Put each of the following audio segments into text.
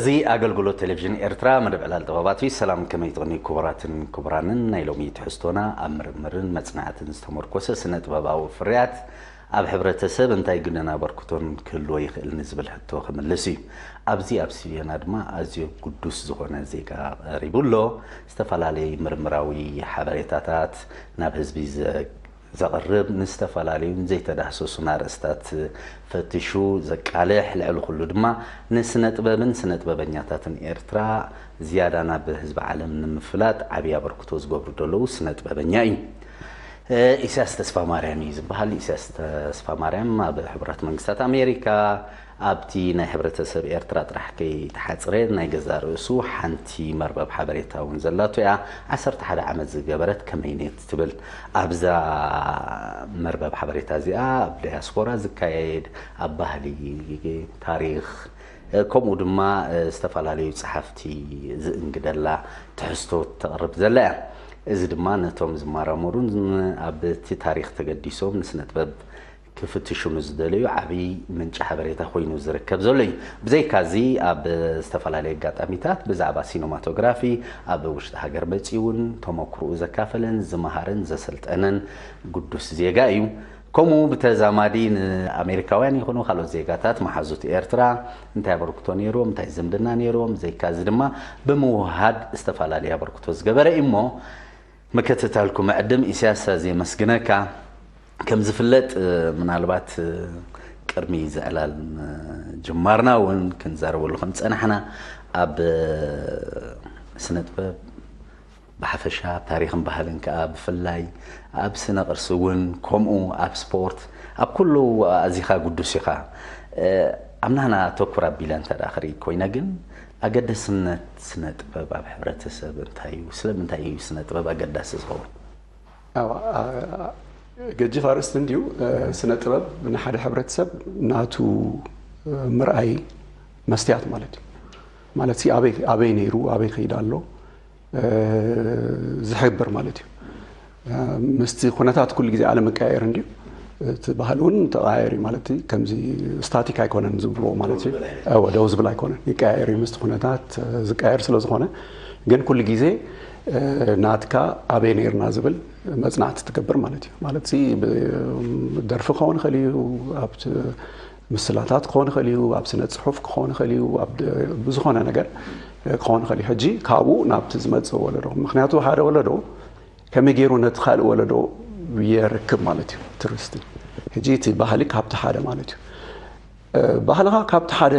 እዚ ኣገልግሎት ቴሌቪዥን ኤርትራ፣ መደብ ዕላል ጥበባት እዩ። ሰላም፣ ከመይ ትቕኒ ክቡራትን ክቡራንን? ናይ ሎሚ ትሕዝቶና ኣብ ምርምርን መጽናዕትን ዝተመርኮሰ ስነ ጥበባዊ ፍርያት ኣብ ሕብረተሰብ እንታይ ግደን ኣበርክቶን ክህልዎ ይኽእል ንዝብል ሕቶ ክምልስ እዩ። ኣብዚ ኣብ ስቱድዮና ድማ ኣዝዩ ግዱስ ዝኾነ ዜጋ ቀሪቡ ኣሎ። ዝተፈላለየ ምርምራዊ ሓበሬታታት ናብ ህዝቢ ዘ ዘቕርብ፣ ንዝተፈላለዩን ዘይተዳህሰሱን ኣርእስታት ፈቲሹ ዘቃልሕ፣ ልዕሊ ኩሉ ድማ ንስነ ጥበብን ስነ ጥበበኛታትን ኤርትራ ዝያዳ ናብ ህዝቢ ዓለም ንምፍላጥ ዓብዪ ኣበርክቶ ዝገብሩ ዘለዉ ስነ ጥበበኛ እዩ። ኢሳያስ ተስፋ ማርያም እዩ ዝበሃል። ኢሳያስ ተስፋ ማርያም ኣብ ሕቡራት መንግስታት ኣሜሪካ ኣብቲ ናይ ሕብረተሰብ ኤርትራ ጥራሕ ከይተሓጽረ ናይ ገዛእ ርእሱ ሓንቲ መርበብ ሓበሬታ እውን ዘላቶ እያ። ዓሰርተ ሓደ ዓመት ዝገበረት ከመይኔት ትብል ኣብዛ መርበብ ሓበሬታ እዚኣ ኣብ ዳያስፖራ ዝካየድ ኣብ ባህሊ፣ ታሪኽ፣ ከምኡ ድማ ዝተፈላለዩ ጸሓፍቲ ዝእንግደላ ትሕዝቶ ተቕርብ ዘላ እያ። እዚ ድማ ነቶም ዝመራመሩን ኣብቲ ታሪኽ ተገዲሶም ንስነ ጥበብ ክፍትሹ ንዝደለዩ ዓብዪ ምንጪ ሓበሬታ ኮይኑ ዝርከብ ዘሎ እዩ። ብዘይካዚ ኣብ ዝተፈላለዩ ኣጋጣሚታት ብዛዕባ ሲኖማቶግራፊ ኣብ ውሽጢ ሃገር መፂኡ እውን ተመክሮኡ ዘካፈለን ዝመሃረን ዘሰልጠነን ግዱስ ዜጋ እዩ። ከምኡ ብተዛማዲ ንኣሜሪካውያን ይኹኑ ካልኦት ዜጋታት መሓዙት ኤርትራ እንታይ ኣበርክቶ ነይርዎም፣ እንታይ ዝምድና ነይርዎም፣ ዘይካዚ ድማ ብምውሃድ ዝተፈላለዩ ኣበርክቶ ዝገበረ እዩ እሞ ምክትታልኩም ዕድም ኢሳያስ ኣዝየ የመስግነካ። ከም ዝፍለጥ ምናልባት ቅድሚ ዝዕላል ጅማርና እውን ክንዛረበሉ ከም ዝጸናሕና ኣብ ስነ ጥበብ ብሓፈሻ ኣብ ታሪኽን ባህልን ከኣ ብፍላይ ኣብ ስነ ቅርሲ እውን ከምኡ ኣብ ስፖርት ኣብ ኩሉ ኣዚኻ ግዱስ ኢኻ። ኣብ ናህና ተኩር ኣቢለ እንተ ደኣ ክርኢ ኮይነ ግን ኣገደስነት ስነ ጥበብ ኣብ ሕብረተሰብ እንታይ እዩ? ስለምንታይ እዩ ስነ ጥበብ ኣገዳሲ ዝኸውን? ገጅፍ ኣርእስቲ እንድዩ። ስነ ጥበብ ንሓደ ሕብረተሰብ ናቱ ምርኣይ መስትያት ማለት እዩ። ማለት ኣበይ ነይሩ ኣበይ ከይድ ኣሎ ዝሕብር ማለት እዩ። ምስቲ ኩነታት ኩሉ ግዜ ኣለመቀያየር እንድዩ። እቲ ባህሊ እውን ተቐያየር እዩ ማለት ከምዚ ስታቲክ ኣይኮነን ዝብልዎ ማለት እዩ። ደው ዝብል ኣይኮነን፣ ይቀያየር እዩ ምስቲ ኩነታት ዝቀያየር ስለ ዝኾነ። ግን ኩሉ ግዜ ናትካ ኣበይ ነይርና ዝብል መፅናዕቲ ትገብር ማለት እዩ። ማለት ደርፊ ክኸውን ይኽእል እዩ፣ ኣብ ምስላታት ክኸውን ይኽእል እዩ፣ ኣብ ስነ ፅሑፍ ክኸውን ይኽእል እዩ፣ ብዝኾነ ነገር ክኸውን ይኽእል እዩ። ሕጂ ካብኡ ናብቲ ዝመፅእ ወለዶ፣ ምክንያቱ ሓደ ወለዶ ከመይ ገይሩ ነቲ ካልእ ወለዶ የርክብ ማለት እዩ። ትርስቲ ሕጂ እቲ ባህሊ ካብቲ ሓደ ማለት እዩ። ባህልኻ ካብቲ ሓደ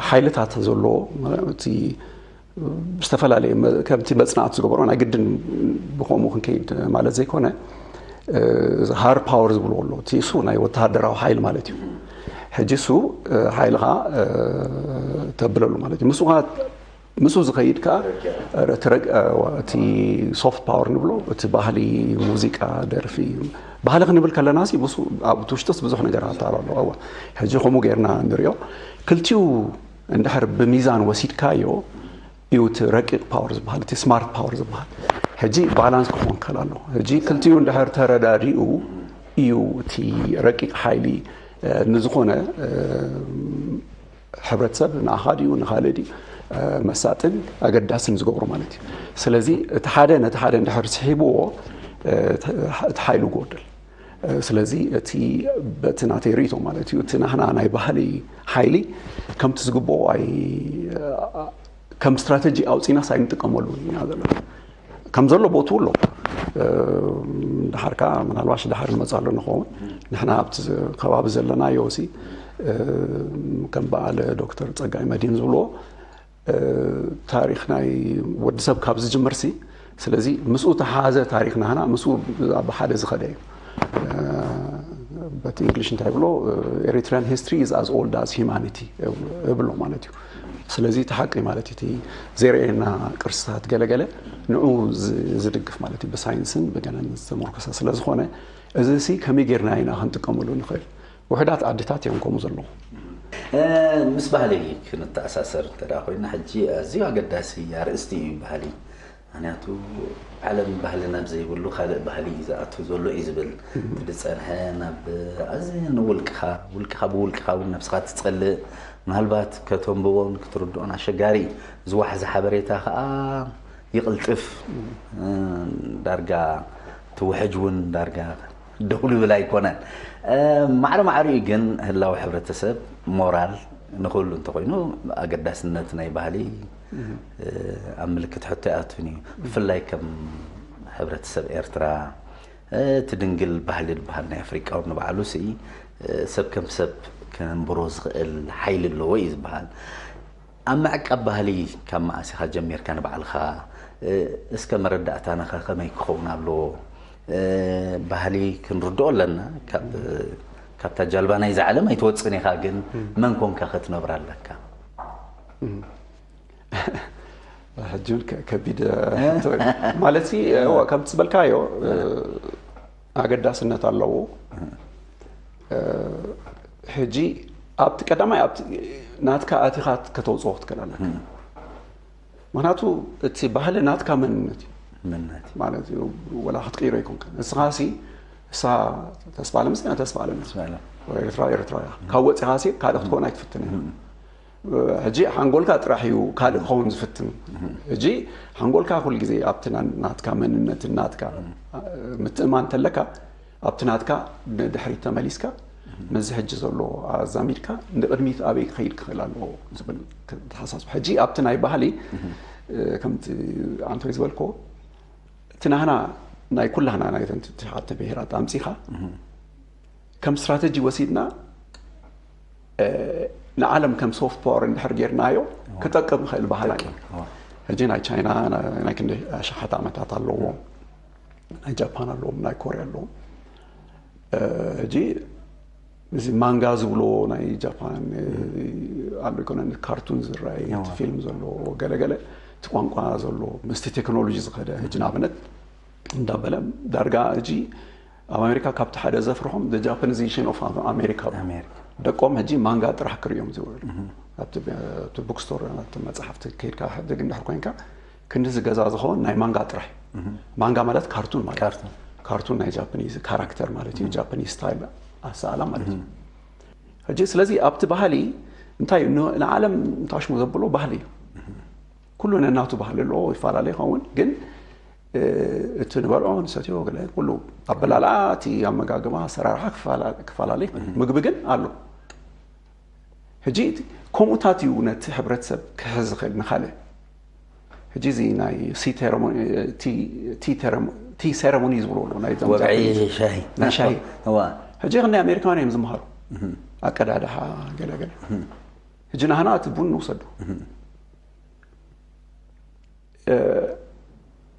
ሓይልታት ዘለዎ እቲ ዝተፈላለየ ከምቲ መፅናዕቲ ዝገበሮ ናይ ግድን ብከምኡ ክንከይድ ማለት ዘይኮነ፣ ሃርድ ፓወር ዝብልዎ ኣሎ፣ እቲ እሱ ናይ ወተሃደራዊ ሓይል ማለት እዩ። ሕጂ እሱ ሓይልኻ ተብለሉ ማለት እዩ። ምስኡ ዝኸይድ ከዓ እቲ ሶፍት ፓወር ንብሎ፣ እቲ ባህሊ፣ ሙዚቃ፣ ደርፊ፣ ባህሊ ክንብል ከለና ኣብቲ ውሽጥስ ብዙሕ ነገር ኣታሎ ኣሎ። ሕጂ ከምኡ ገይርና ንሪኦ። ክልቲኡ እንድሕር ብሚዛን ወሲድካዮ እዩ እቲ ረቂቕ ፓወር ዝበሃል፣ እቲ ስማርት ፓወር ዝበሃል። ሕጂ ባላንስ ክኾን ከላሎ፣ ሕጂ ክልቲኡ እንድሕር ተረዳዲኡ እዩ እቲ ረቂቕ ሓይሊ ንዝኾነ ሕብረተሰብ ንኣኻ ድዩ ንኻልእ ድዩ መሳጥን ኣገዳስን ዝገብሮ ማለት እዩ። ስለዚ እቲ ሓደ ነቲ ሓደ እንድሕር ስሒብዎ እቲ ሓይሉ ጎድል። ስለዚ እቲ በቲ ናተይ ርእቶ ማለት እዩ፣ እቲ ናህና ናይ ባህሊ ሓይሊ ከምቲ ዝግብኦ ኣይ ከም ስትራተጂ ኣውፂናስ ኣይንጥቀመሉ ኢና ዘለና። ከም ዘሎ ቦትኡ ኣሎ። ድሓርካ ምናልባሽ ድሓር ንመፅኣሉ ንኸውን። ንሕና ኣብቲ ከባቢ ዘለናዮ ሲ ከም በዓል ዶክተር ፀጋይ መድህን ዝብልዎ ታሪኽ ናይ ወዲ ሰብ ካብ ዝጅምር ሲ ስለዚ ምስኡ ተሓዘ ታሪኽ ናህና ምስኡ ብሓደ ዝኸደ እዩ። በቲ እንግሊሽ እንታይ ብሎ Eritrean history is as old as humanity እብሎ ማለት እዩ። ስለዚ እቲ ሓቂ ማለት እቲ ዘይረኣየና ቅርስታት ገለገለ ንዑ ዝድግፍ ማለት እዩ። ብሳይንስን ብገናን ዝተመርኮሰ ስለዝኾነ እዚ ሲ ከመይ ጌርና ኢና ክንጥቀመሉ ንኽእል? ውሕዳት ዓድታት እዮም ከምኡ ዘለዉ። ምስ ባህሊ ክንተኣሳሰር እንተ ኮይና ሕጂ ኣዝዩ ኣገዳሲ ኣርእስቲ እዩ ባህሊ። ምክንያቱ ዓለም ባህሊ ናብ ዘይብሉ ካልእ ባህሊ እዩ ዝኣቱ ዘሎ እዩ ዝብል። እቲ ዝፀንሐ ናብ ኣዚ ንውልቅኻ ውልቅኻ ብውልቅኻ እውን ነብስኻ ትፀልእ ምናልባት ከተንብቦን ክትርድኦን ኣሸጋሪ እዩ። ዝዋሕዚ ሓበሬታ ከዓ ይቕልጥፍ፣ እ፣ ዳርጋ ትውሕጅ እውን ዳርጋ ደው ልብል ኣይኮነን። እ፣ ማዕረ ማዕሪኡ ግን ህላዊ ሕብረተሰብ ሞራል ንኽህሉ እንተኾይኑ ኣገዳስነት ናይ ባህሊ፣ እ፣ ኣብ ምልክት ሕቶ ኣይኣቱን እዩ። ብፍላይ ከም ሕብረተሰብ ኤርትራ እቲ ድንግል ባህሊ ዝበሃል ናይ ኣፍሪቃ እውን ንባዕሉ ሲ ሰብ ከም ሰብ ከንብሮ ዝኽእል ሓይሊ ኣለዎ እዩ ዝበሃል። ኣብ ምዕቃብ ባህሊ ካብ መዓስ ኢኻ ጀሚርካ ንባዕልኻ? እስከ መረዳእታናኸ ከመይ ክኸውን ኣለዎ? ባህሊ ክንርድኦ ኣለና። ካብ ካብታ ጃልባ ናይዛ ዓለም ኣይትወፅን ኢኻ፣ ግን መን ኮንካ ክትነብር ኣለካ? ሕጂ እውን ከ- ከቢድ ሕቶ እዩ። ማለት ሲ እዋ ከምቲ ዝበልካዮ ኣገዳስነት ኣለዎ። ሕጂ ኣብቲ ቀዳማይ ኣብቲ ናትካ ኣቲኻ ከተውፅኦ ክትክእል ኣለካ። ምክንያቱ እቲ ባህሊ ናትካ መንነት እዩ። መንነት ማለት እዩ። ወላ ክትቅይሮ ኣይኮንካ ንስኻ ሲ እሳ ተስፋ ኣለምስ ተስፋ ኣለምስ ስማለ ኤርትራ ኤርትራ እያ። ካብ ወፂኻ ሲ ካልእ ክትኮን ኣይትፍትን እያ። ሕጂ ሓንጎልካ ጥራሕ እዩ ካልእ ክኸውን ዝፍትን። ሕጂ ሓንጎልካ ኩሉ ግዜ ኣብቲ ና- ናትካ መንነት ናትካ ምትእማን እንተለካ ኣብቲ ናትካ ንድሕሪት ተመሊስካ ነዚ ሕጂ ዘሎ ኣዛሚድካ ንቅድሚት ኣበይ ክኸይድ ክኽእል ኣለዎ ዝብል ተሓሳስብ። ሕጂ ኣብቲ ናይ ባህሊ ከምቲ ኣንቶይ ዝበልኮ እቲ ናህና ናይ ኩላህና ናይ ተንቲ ትሽዓተ ብሄራት ኣምፂኻ ከም ስትራተጂ ወሲድና ንዓለም ከም ሶፍት ፓወር እንድሕር ጌርናዮ ክጠቅም ይኽእል ባህላ እዩ። ሕጂ ናይ ቻይና ናይ ክንዲ ኣሽሓት ዓመታት ኣለዎም፣ ናይ ጃፓን ኣለዎም፣ ናይ ኮርያ ኣለዎም። ሕጂ እዚ ማንጋ ዝብሎ ናይ ጃፓን ኣሎ ይኮነ ካርቱን ዝረኣይ እቲ ፊልም ዘሎ ገለገለ እቲ ቋንቋ ዘሎ ምስቲ ቴክኖሎጂ ዝኸደ ሕጂ ንኣብነት እንዳበለ ዳርጋ ሕጂ ኣብ ኣሜሪካ ካብቲ ሓደ ዘፍርሖም the Japanization of America ኣሜሪካ ደቆም ሕጂ ማንጋ ጥራሕ ክርእዮም ዝውዕሉ ኣብቲ ኣብቲ ቡክስቶር ኣብቲ መፅሓፍቲ ከይድካ ሕድግ እንድሕር ኮይንካ ክንድዚ ገዛ ዝኸውን ናይ ማንጋ ጥራሕ እዩ። ማንጋ ማለት ካርቱን ማለት እዩ። ካርቱን ካርቱን ናይ ጃፓኒዝ ካራክተር ማለት እዩ። ጃፓኒዝ ስታይል ኣሰኣላ ማለት እዩ። ሕጂ ስለዚ ኣብቲ ባህሊ እንታይ እዩ ን- ንዓለም ታሽሙ ዘብሎ ባህሊ እዩ። ኩሉ ነናቱ ባህሊ ኣለዎ ይፈላለ ይኸውን ግን እቲ ንበልዖ ንሰትዮ ገለ ኩሉ ኣበላልዓ እቲ ኣመጋግባ ኣሰራርሓ ክፈላለ ይኽእል። ምግቢ ግን ኣሎ። ሕጂ ከምኡታት እዩ ነቲ ሕብረተሰብ ክሕዝ ዝኽእል ንኻልእ ሕጂ እዚ ናይ ቲ ሴረሞኒ ዝብሎ ኣሎ ናይ ወግዒ ሻሂ ናይ ሻሂ እዋ ሕጂ ክንዲ ኣሜሪካውያን እዮም ዝመሃሩ ኣቀዳድሓ ገለገለ ሕጂ ናህና እቲ ቡን ንውሰዱ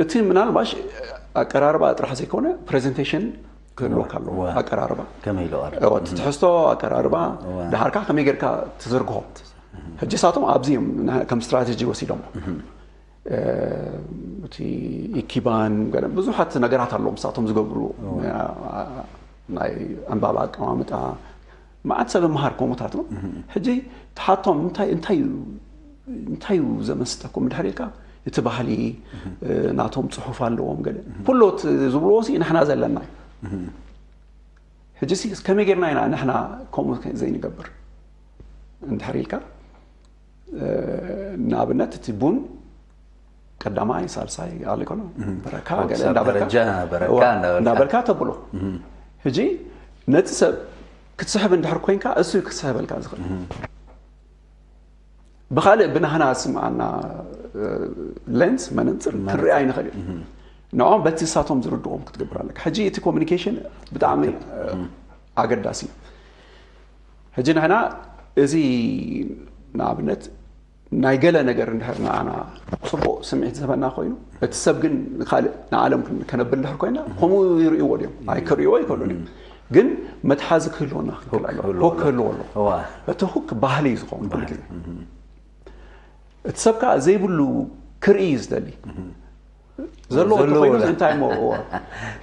እቲ ምናልባሽ ኣቀራርባ ጥራሕ ዘይኮነ ፕሬዘንቴሽን ክህልወካ ኣለዎ። ኣቀራርባ ከመይ ኢሉ ቀርብ እዎ፣ እቲ ትሕዝቶ ኣቀራርባ ድሓርካ ከመይ ጌርካ ትዝርግሆ። ሕጂ ሳቶም ኣብዚ እዮም ከም ስትራቴጂ ወሲዶም እቲ ኢኪባን ገለ ብዙሓት ነገራት ኣለዎም ሳቶም ዝገብሩ ናይ ዕምባባ ኣቀማምጣ መዓት ሰብ መሃር ከምኡታት ነው። ሕጂ ትሓቶም እንታይ እንታይ እዩ እንታይ እዩ ዘመስጠኩም ድሕር ኢልካ እቲ ባህሊ ናቶም ፅሑፍ ኣለዎም ገለ ኩሎት ዝብልዎ ሲ ንሕና ዘለና እዩ። ሕጂ ሲ ከመይ ጌርና ኢና ንሕና ከምኡ ዘይንገብር እንድሕር ኢልካ ንኣብነት እቲ ቡን ቀዳማይ ሳልሳይ ኣለ ኮሎ በረካ ገለ እንዳበልካ ደረጃ በረካ እንዳበልካ እንዳበልካ ተብሎ ሕጂ ነቲ ሰብ ክትስሕብ እንድሕር ኮይንካ እሱ እዩ ክትስሕበልካ ዝኽእል ብኻልእ ብናህና ስምዓና ሌንስ መነፅር ክንርኢ ኣይንኽእል እዩ ንዖም በቲ ንሳቶም ዝርድዎም ክትገብር ኣለካ ሕጂ እቲ ኮሚኒኬሽን ብጣዕሚ ኣገዳሲ እዩ ሕጂ ንሕና እዚ ንኣብነት ናይ ገለ ነገር እንድሕር ንዓና ፅቡቅ ስምዒት ዝህበና ኮይኑ እቲ ሰብ ግን ካልእ ንዓለም ከነብል እንድሕር ኮይና ከምኡ ይርእይዎ ድዮም ኣይክርእይዎ ይክእሉን እዮም ግን መትሓዚ ክህልወና ክክእል ኣለዎ ክህልዎ ኣለዎ እቲ ሁክ ባህሊ እዩ ዝኸውን እቲ ሰብ ከዓ ዘይብሉ ክርኢ እዩ ዝደሊ ዘለዎ ተኮይኑ እንታይ ሞ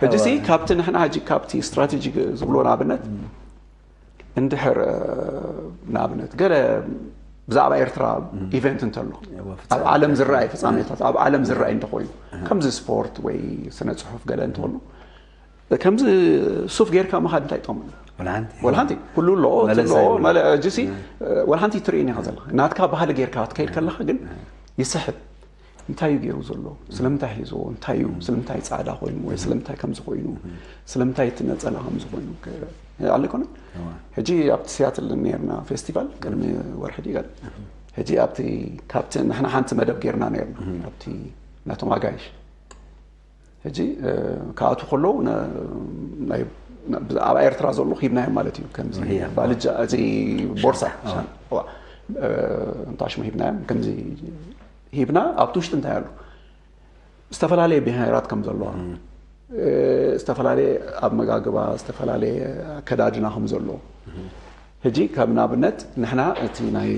ሕጂ ሲ ካብቲ ንሕና ሕጂ ካብቲ ስትራቴጂ ዝብሎ ንኣብነት እንድሕር ንኣብነት ገለ ብዛዕባ ኤርትራ ኢቨንት እንተሎ ኣብ ዓለም ዝረኣይ ፍፃሜታት ኣብ ዓለም ዝረኣይ እንተኮይኑ ከምዚ ስፖርት ወይ ስነ ፅሑፍ ገለ እንተኮኑ ከምዚ ሱፍ ጌርካ ምኻድ እንታይ ጠሙ ወላ ሓንቲ ወላ ሓንቲ ኩሉ ኣሎ እቲ መለስ ኣሎ ኣይብሉን። መለ ሕጂ ሲ ወላ ሓንቲ ትርእን ኢኻ ዘለኻ ናትካ ባህሊ ጌርካ ክትከይድ ከለኻ ግን ይስሕብ። እንታይ እዩ ገይሩ ዘሎ? ስለምንታይ ሒዝዎ? እንታይ እዩ? ስለምንታይ ጻዕዳ ኮይኑ ወይ ስለምንታይ ከምዚ ኮይኑ? ስለምንታይ እቲ ነጸላ ከምዚ ኮይኑ? ኣለ ኮነ ሕጂ ኣብቲ ሲያትል ነርና ፌስቲቫል ቅድሚ ወርሒ ዲጋል ሕጂ ኣብቲ ካብቲ ንሕና ሓንቲ መደብ ጌርና ነርና ኣብቲ ናቶም ኣጋይሽ ሕጂ ክኣቱ ከለዉ ኣብ ኤርትራ ዘለኹ ሂብናዮም ማለት እዩ። ከምዚ ባልጃ እዚ ቦርሳ እንታሽሙ ሂብናዮም ከምዚ ሂብና ኣብቲ ውሽጢ እንታይ ኣሉ ዝተፈላለየ ብሄራት ከም ዘለዋ ዝተፈላለየ ኣመጋግባ ዝተፈላለየ ኣከዳድና ከም ዘለዎ ሕጂ ከም ንኣብነት ንሕና እቲ ናይ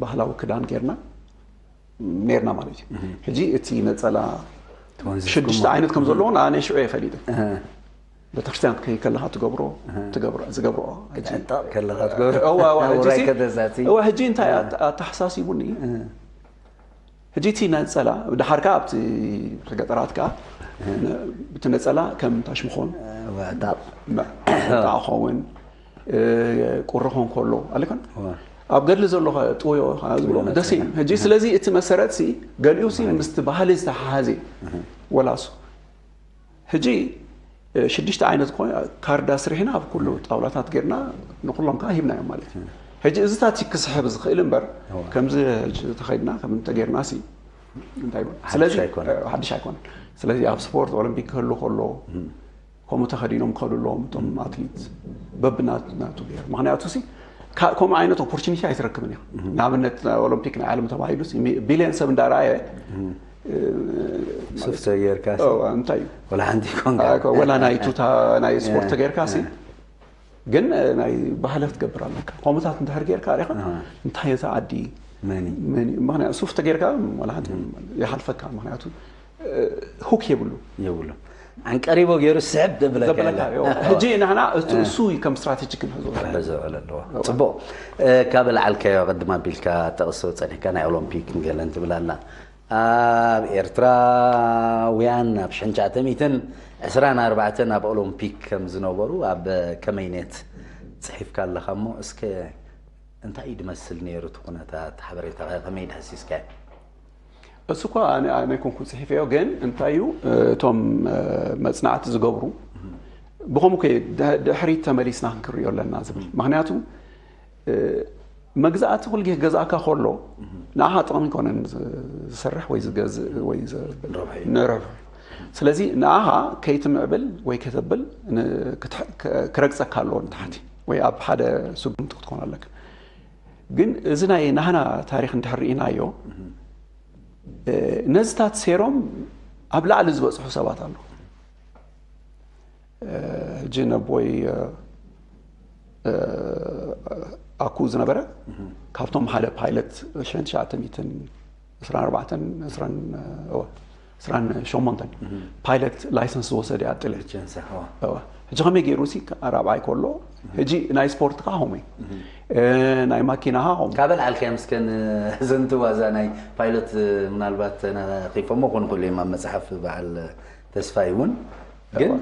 ባህላዊ ክዳን ጌርና ነርና ማለት እዩ። ሕጂ እቲ ነፀላ ሽዱሽተ ዓይነት ከም ዘለዎ ኣነ ሽዑ የፈሊጠ ቤተክርስትያን ክትከይ ከለካ ትገብሮ ዝገብሮ ከለካ ትገብሮ ሕጂ እንታይ ኣተሓሳሲቡኒ ሕጂ እቲ ነፀላ ድሓር ከኣ ኣብቲ ገጠራት ከኣ እቲ ነፀላ ከም ታሽምኾን ክኸውን ቁሪ ኾን ከሎ ኣለከን ኣብ ገድሊ ዘሎ ጥውዮ ዝብሎ ደስ እዩ ሕጂ ስለዚ እቲ መሰረት ሲ ገሊኡ ሲ ምስቲ ባህሊ ዝተሓሓዘ ወላሱ ሕጂ ሽዱሽተ ዓይነት ካርዳ ስሪሕና ኣብ ኩሉ ጣውላታት ጌርና ንኩሎም ከዓ ሂብናዮም ማለት እዩ ሕጂ እዚታት ክስሕብ ዝኽእል እምበር ከምዚ ተኸይድና ከም እንተጌርና ሲ እንታይ ስለዚ ሓድሽ ኣይኮነን ስለዚ ኣብ ስፖርት ኦሎምፒክ ክህሉ ከሎ ከምኡ ተኸዲኖም ከዱ ኣለዎም እቶም ኣትሊት በብናቱ ገይሩ ምክንያቱ ሲ ከምኡ ዓይነት ኦፖርቹኒቲ ኣይትረክብን እያ ንኣብነት ኦሎምፒክ ናይ ዓለም ተባሂሉ ቢልዮን ሰብ እንዳረኣየ ሱፍ ተጌርካ እንታይ እዩ ወላ ሓንቲ ኮንካ ወላ ናይ ቱታ ናይ ስፖርት ተጌርካ ሲ ግን ናይ ባህሊ ክትገብር ኣለካ ከምኡታት እንድሕር ጌርካ ሪኻ እንታይ እቲ ዓዲ መኒ ምክንያቱ ሱፍ ተጌርካ ወላ ሓንቲ ይሓልፈካ ምክንያቱ ሁክ የብሉ የብሉ ኣንቀሪቦ ገይሩ ስሕብ ዘብለካ ዘበለካ ሕጂ ንሕና እቲ እሱ ከም ስትራቴጂ ክንሕዞ ሕዞ ኣለዎ ፅቡቅ ካብ ላዓልካዮ ቅድም ኣቢልካ ጠቕሶ ፀኒሕካ ናይ ኦሎምፒክ ንገለን ትብል ኣላ ኣብ ኤርትራውያን ኣብ ሽሕን ትሽዓተ ሚእትን ዕስራን ኣርባዕተን ኣብ ኦሎምፒክ ከም ዝነበሩ ኣብ ከመይነት ፅሒፍካ ኣለኻ እሞ እስከ እንታይ እዩ ድመስል ነይሩ እቲ ኩነታት ሓበሬታ ከመይ ድሕሲስካዮ እሱ እኳ ኣነ ኣነ ኮንኩ ፅሒፈዮ ግን እንታይ እዩ እቶም መፅናዕቲ ዝገብሩ ብኸምኡ ከ ድሕሪት ተመሊስና ክንክርዮ ኣለና ዝብል ምክንያቱ መግዛእቲ ኩልጊዜ ገዛእካ ከሎ ንኣኻ ጥቕሚ ኮነን ዝሰርሕ ወይ ዝገዝእ ወይ ንረብሑ ስለዚ ንኣኻ ከይትምዕብል ወይ ከተብል ክረግፀካ ኣለዎ ንታሕቲ ወይ ኣብ ሓደ ስጉምቲ ክትኮን ኣለካ ግን እዚ ናይ ናህና ታሪክ እንድሕር ርኢናዮ ነዚታት ሴሮም ኣብ ላዕሊ ዝበፅሑ ሰባት ኣለዉ ሕጂ ነቦይ ኣኩ ዝነበረ ካብቶም ሓደ ፓይለት ሽሕን ትሽዓተ ሚእትን ዕስራን ኣርባዕተን ዕስራን ሸሞንተን ፓይለት ላይሰንስ ዝወሰደ ኣጥለ ሕጂ ከመይ ገይሩ ሲ ራብዓይ ከሎ ሕጂ ናይ ስፖርት ከዓ ሆመይ ናይ ማኪና ካ ሆም ካበል ዓልካዮም እስከ ንዘንትዋ እዛ ናይ ፓይለት ምናልባት ነኺፎሞ ኮን ክሉ እዮም ኣብ መፅሓፍ በዓል ተስፋይ እውን ግን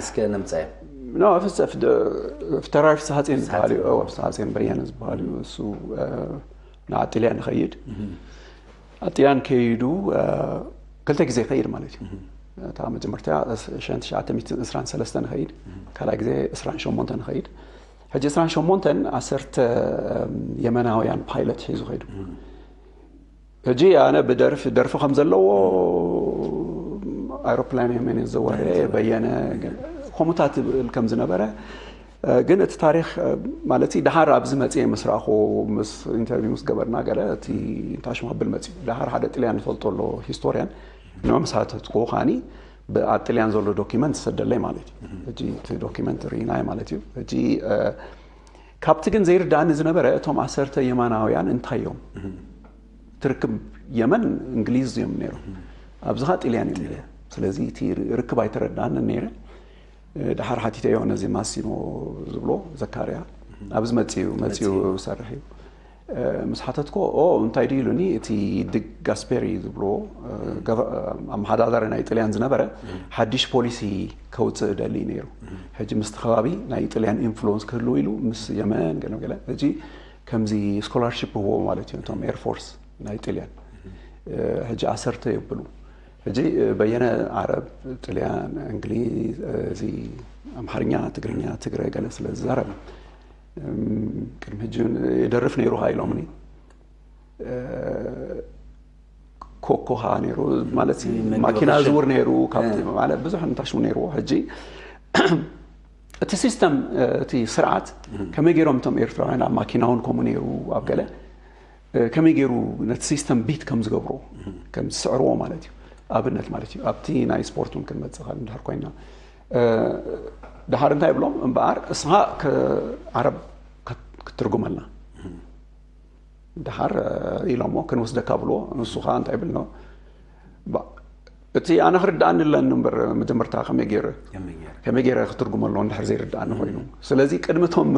እስከ ነምፃዮም ፍተራሪ ፍስሃፅን ዝበሃል እዩ ፍስሃፅን በየነ ዝበሃል እዩ እሱ ንዓጥልያ ንኸይድ ኣጥያን ከይዱ ክልተ ግዜ ይኸይድ ማለት እዩ እታ መጀመርታ ሸን ትሽዓተ ሚእትን ዕስራን ሰለስተ ንኸይድ ካልኣይ ግዜ ዕስራን ሸሞንተ ንኸይድ ሕጂ ዕስራን ሸሞንተን ዓሰርተ የመናውያን ፓይለት ሒዙ ኸይዱ ሕጂ ኣነ ብደርፊ ደርፊ ከም ዘለዎ ኣውሮፕላን የመን ዘወረ በየነ ከምኡታት ይብል ከም ዝነበረ ግን እቲ ታሪክ ማለት ድሓር ኣብዚ መፅየ ምስ ረኣኹ ምስ ኢንተርቪው ምስ ገበርና ገለ እቲ ታሽማብል መፅዩ ድሓር ሓደ ጥልያን ዝፈልጦ ኣሎ ሂስቶሪያን ንዑ ምስ ሃተትኩ ከዓኒ ኣብ ጥልያን ዘሎ ዶኪመንት ሰደለይ ማለት እዩ ሕጂ እቲ ዶኪመንት ርኢናዮ ማለት እዩ ሕጂ ካብቲ ግን ዘይርዳእኒ ዝነበረ እቶም ዓሰርተ የማናውያን እንታይ እዮም ትርክብ የመን እንግሊዝ እዮም ነይሮም ኣብዚ ከዓ ጥልያን እዮም ነይሮም ስለዚ እቲ ርክብ ኣይተረዳእንን ነይረ ድሓር ሓቲተዮ ነዚ ማሲኖ ዝብሎ ዘካርያ ኣብዚ መፅኡ መፅኡ ሰርሕ እዩ ምስ ሓተትኮ ኦ እንታይ ድዩ ኢሉኒ፣ እቲ ዲ ጋስፔሪ ዝብልዎ ኣመሓዳዳሪ ናይ ጥልያን ዝነበረ ሓድሽ ፖሊሲ ከውፅእ ደሊ ነይሩ። ሕጂ ምስቲ ከባቢ ናይ ጥልያን ኢንፍሉወንስ ክህልው ኢሉ ምስ የመን ገለ ገለ ሕጂ ከምዚ ስኮላርሽፕ ህቦ ማለት እዩ። እቶም ኤርፎርስ ናይ ጥልያን ሕጂ ዓሰርተ የብሉ። ሕጂ በየነ ዓረብ፣ ጥልያን፣ እንግሊዝ፣ እዚ ኣምሓርኛ፣ ትግርኛ፣ ትግረ ገለ ስለ ዝዛረብ ቅድሚ ሕጂ ይደርፍ ነይሩ ኢሎምኒ። ኮኮ ኸዓ ነይሩ ማለት ማኪና ዝውር ነይሩ፣ ብዙሕ ንታሽሙ ነይሩ። ሕጂ እቲ ሲስተም፣ እቲ ስርዓት ከመይ ገይሮም እቶም ኤርትራውያን ኣብ ማኪና እውን ከምኡ ነይሩ፣ ኣብ ገለ ከመይ ገይሩ ነቲ ሲስተም ቢት ከም ዝገብሮ ከም ዝስዕርዎ ማለት እዩ። ኣብነት ማለት እዩ ኣብቲ ናይ ስፖርት እውን ክንመፅእ እንድሕር ኮይና ድሓር እንታይ ይብሎም እምበኣር እስኻ ዓረብ ክትትርጉመልና ድሓር ኢሎሞ ክንወስደካ ብልዎ። ንሱ ከዓ እንታይ ይብል ነው እቲ ኣነ ክርድኣኒ ኣለኒ እምበር መጀመርታ ከመይ ገይረ ከመይ ገይረ ክትርጉመሎ እንድሕር ዘይርድኣኒ ኮይኑ ስለዚ ቅድምቶም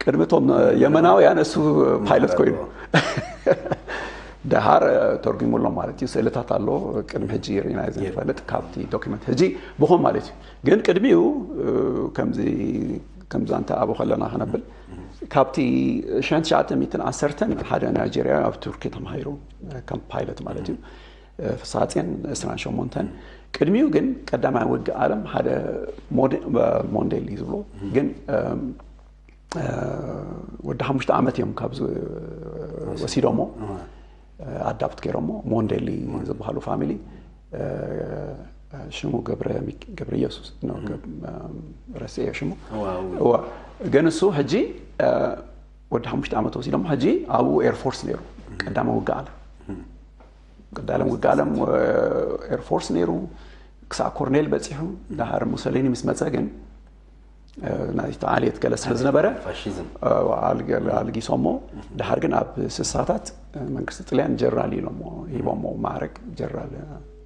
ቅድምቶም የመናውያን እሱ ፓይለት ኮይኑ ደሃር ተርጉሙሎም ማለት እዩ። ስእልታት ኣሎ ቅድሚ ሕጂ ርኢና ዘይንፈልጥ ካብቲ ዶክመንት ሕጂ ብኾም ማለት እዩ። ግን ቅድሚኡ ከምዚ ከምዚ ኣንተ ኣብኡ ከለና ክነብል ካብቲ ሽሕን ትሽዓተ ሚእትን ዓሰርተን ሓደ ናይጀርያ ኣብ ቱርኪ ተማሂሩ ከም ፓይለት ማለት እዩ። ፍሳጼን ዕስራን ሸሞንተን ቅድሚኡ ግን ቀዳማይ ውግእ ዓለም ሓደ ሞንዴሊ ዝብሎ ግን ወዲ ሓሙሽተ ዓመት እዮም ካብዚ ወሲዶሞ ኣዳፕት ገይሮሞ ሞንዴሊ ዝበሃሉ ፋሚሊ ሽሙ ገብረ ኢየሱስ ረስኤ ሽሙ ግን እሱ ሕጂ ወዲ ሓሙሽተ ዓመት ወሲዶሞ ሕጂ ኣብኡ ኤርፎርስ ነይሩ ቀዳማይ ውግእ ዓለም ቀዳለም ውግእ ዓለም ኤርፎርስ ነይሩ ክሳዕ ኮርኔል በፂሑ ዳሃር ሙሰሊኒ ምስ መፀ ግን ናይቲ ዓሌት ገለ ስለ ዝነበረ ኣልጊሶሞ ድሓር ግን ኣብ ስሳታት መንግስቲ ጥልያን ጀራል ኢሎሞ ሂቦሞ ማዕረግ ጀራል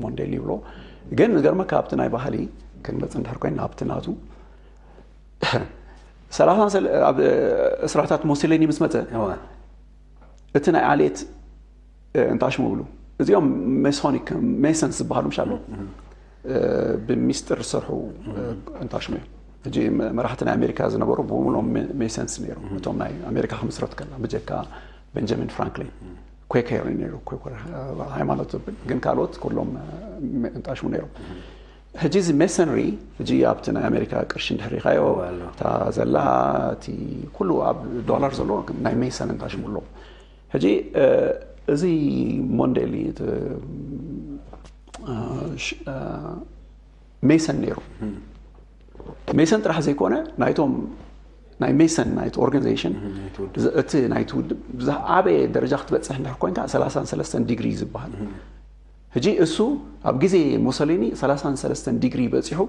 ሞንዴል ይብሎ ግን ዝገርመካ ኣብቲ ናይ ባህሊ ክንመፅ እንድሕር ኮይና ኣብቲ ናቱ ሰላሳ ኣብ እስራታት ሞሲሌኒ ምስ መፀ እቲ ናይ ዓሌት እንታሽሙ ብሉ እዚኦም ሜሶኒክ ሜሰንስ ዝበሃሉ ምሻሉ ብሚስጥር ዝሰርሑ እንታሽሙ እዮም። ሕጂ መራሕቲ ናይ ኣሜሪካ ዝነበሩ ብምሎም ሜሰንስ ነይሩ። እቶም ናይ ኣሜሪካ ክምስረት ከላ ብጀካ ቤንጃሚን ፍራንክሊን ኳከር ነይሩ። ኳከር ሃይማኖት ዘብል ግን ካልኦት ኩሎም እንታሽሙ ነይሮም። ሕጂ እዚ ሜሰንሪ ሕጂ ኣብቲ ናይ ኣሜሪካ ቅርሺ እንድሕር ሪኻዮ እታ ዘላ እቲ ኩሉ ኣብ ዶላር ዘሎ ናይ ሜሰን እንታሽሙ ኣሎ። ሕጂ እዚ ሞንዴሊ ሜሰን ነይሩ። ሜሰን ጥራሕ ዘይኮነ ናይቶም ናይ ሜሰን ናይቲ ኦርጋናይዜሽን እቲ ናይቲ ውድብ ዝዓበየ ደረጃ ክትበፅሕ እንድሕር ኮይንካ ሰላሳን ሰለስተን ዲግሪ ዝበሃል ሕጂ እሱ ኣብ ግዜ ሙሰሊኒ ሰላሳን ሰለስተን ዲግሪ በፂሑ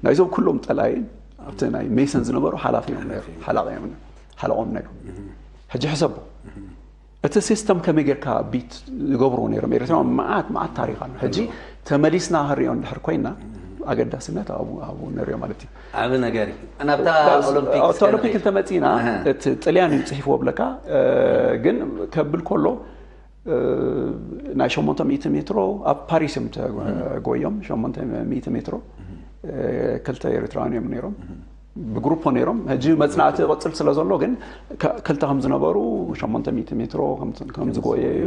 ናይዞም ኩሎም ጠላይን ኣብቲ ናይ ሜሰን ዝነበሩ ሓላፊ እዮም ነይሩ ሓላቂ እዮም ነይሩ ሓለቆም ነይሩ ሕጂ ሕሰቦ እቲ ሲስተም ከመይ ጌርካ ቢት ዝገብርዎ ነይሮም ኤርትራውያን መዓት መዓት ታሪኽ ኣሎ ሕጂ ተመሊስና ክንሪኦ እንድሕር ኮይና ኣገዳስነት ኣብኡ ኣብኡ ንሪኦ ማለት እዩ ዓብ ነገር እዩ ናብታ ኣብቲ ኦሎምፒክ ኦሎምፒክ እንተመፂና እቲ ጥልያን እዩ ፅሒፍዎ ብለካ ግን ከብል ከሎ ናይ ሸሞንተ ሚእቲ ሜትሮ ኣብ ፓሪስ እዮም ተጎዮም ሸሞንተ ሚእቲ ሜትሮ ክልተ ኤርትራውያን እዮም ነይሮም ብግሩፖ ነይሮም ሕጂ መፅናዕቲ ይቕፅል ስለ ዘሎ ግን ክልተ ከም ዝነበሩ ሸሞንተ ሚእቲ ሜትሮ ከም ዝጎየዩ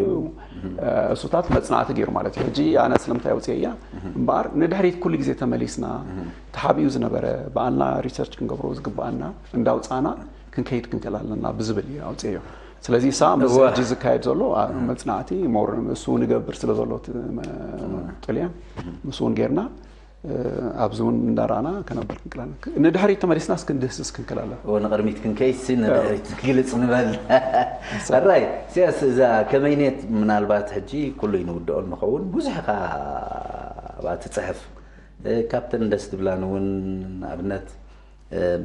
እሱታት መፅናዕቲ ገይሩ ማለት እዩ ሕጂ ኣነ ስለምንታይ ኣውፅየ እያ እምበኣር ንድሕሪት ኩሉ ግዜ ተመሊስና ተሓቢኡ ዝነበረ በዓልና ሪሰርች ክንገብሮ ዝግበኣና እንዳውፃና ክንከይድ ክንክእል ኣለና ብዝብል እዩ ኣውፅዮ ስለዚ ሳ ምስ ሕጂ ዝካየድ ዘሎ መፅናዕቲ ሞር እሱ ንገብር ስለ ዘሎ ጥልያን ምስ እውን ጌርና ኣብዚ እውን እንዳረኣና ከነበር ክንክላለን ንድሕሪት ተመሊስና እስክንድህስስ ክንክላለን ንቅድሚት ክንከይሲ ንድሕሪት ግልፅ ንበል ሰራይ ሲያስ እዛ ከመይኔት ምናልባት ሕጂ ኩሉ ይንውድኦ ንኸውን ብዙሕ ካ ትፅሕፍ ካብተን ደስ ትብላን እውን ኣብነት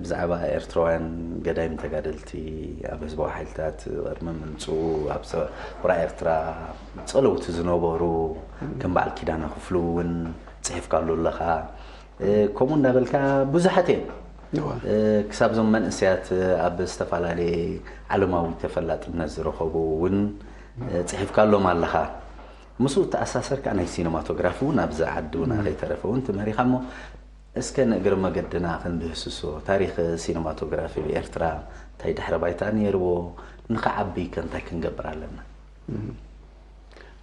ብዛዕባ ኤርትራውያን ገዳይም ተጋደልቲ ኣብ ህዝባዊ ሓይልታት ቅድሚ ምምፅኡ ኣብ ሰውራ ኤርትራ ፀለውቲ ዝነበሩ ከም በዓል ኪዳነ ክፍሉ እውን ፅሒፍካሉ ኣለኻ። ከምኡ እንዳበልካ ብዙሓት እዮም ክሳብ ዞም መንእሰያት ኣብ ዝተፈላለየ ዓለማዊ ተፈላጥነት ዝረኸቡ እውን ፅሒፍካሎም ኣለኻ። ምስኡ ተኣሳሰርካ ናይ ሲኒማቶግራፊ እውን ኣብዚ ዓዲ እውን ከይተረፈ እውን ትመሪኻ እሞ እስከ ንእግሪ መገድና ክንድህስሶ ታሪኽ ሲኒማቶግራፊ ኤርትራ እንታይ ድሕረ ባይታ ነይርዎ፣ ንኸዓቢ ከ እንታይ ክንገብር ኣለና?